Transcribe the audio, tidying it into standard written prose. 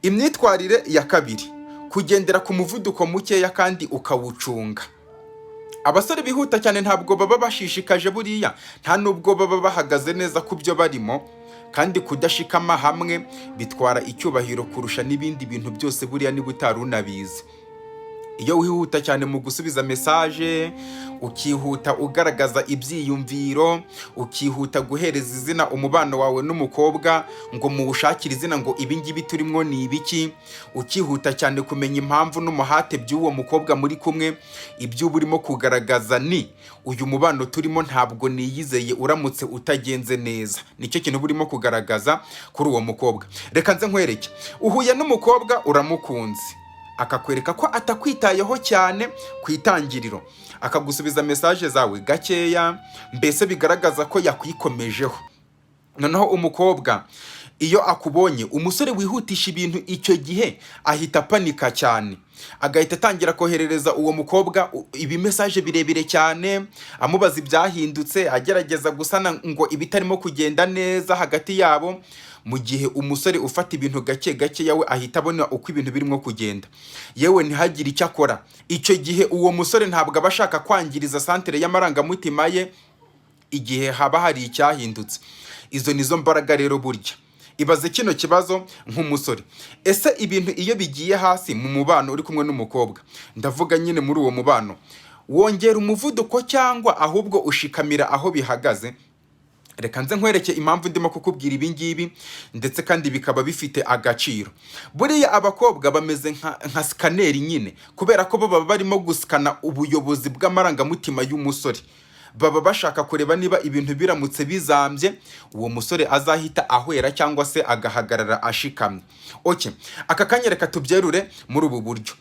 Imyitwarire ya kabiri, kugendera ku muvuduko mukeya kandi ukawucunga. Abasore bihuta cyane ntabwo baba bashishikaje buriya, nta nubwo baba bahagaze neza ku byo barimo. Kandi kudashikama hamwe bitwara icyubahiro kurusha n'ibindi bintu byose buriya, niba utari unabizi. Iyo wihuta cyane mu gusubiza message, ukihuta ugaragaza ibyiyumviro, ukihuta guhereza izina umubano wawe n'umukobwa ngo muwushakire izina, ngo ibi ngibi turimo ni ibiki, ukihuta cyane kumenya impamvu n'umuhate by'uwo mukobwa muri kumwe, ibyo uba urimo kugaragaza ni: "Uyu mubano turimo ntabwo niyizeye uramutse utagenze neza." Nicyo kintu uba urimo kugaragaza kuri uwo mukobwa. Reka nze nkwereke. Uhuye n'umukobwa, uramukunze, akakwereka ko atakwitayeho cyane ku itangiriro, akagusubiza message zawe gakeya, mbese bigaragaza ko yakwikomejeho. Noneho umukobwa iyo akubonye, umusore wihutisha ibintu, icyo gihe ahita apanika cyane, agahita atangira koherereza uwo mukobwa ibimessage birebire cyane, amubaza ibyahindutse, agerageza gusana ngo ibitarimo kugenda neza hagati yabo, mu gihe umusore ufata ibintu gake gake yawe ahita abona uko ibintu birimo kugenda, yewe ntihagire icyo akora. Icyo gihe uwo musore ntabwo aba ashaka kwangiriza centre y'amarangamutima ye igihe haba hari icyahindutse. Izo nizo mbaraga rero burya. Ibaze kino kibazo nk'umusore: ese ibintu iyo bigiye hasi mu mubano uri kumwe n'umukobwa, ndavuga nyine muri uwo mubano, wongera umuvuduko cyangwa ahubwo ushikamira aho bihagaze? Reka nze nkwereke impamvu ndimo kukubwira ibi ngibi, ndetse kandi bikaba bifite agaciro. Buriya abakobwa bameze nka scanner nyine, kubera ko bo baba barimo gusikana ubuyobozi bw'amarangamutima y'umusore. Baba bashaka kureba niba ibintu biramutse bizambye, uwo musore azahita ahwera cyangwa se agahagarara ashikamye. Okay, aka kanya reka tubyerure muri ubu buryo.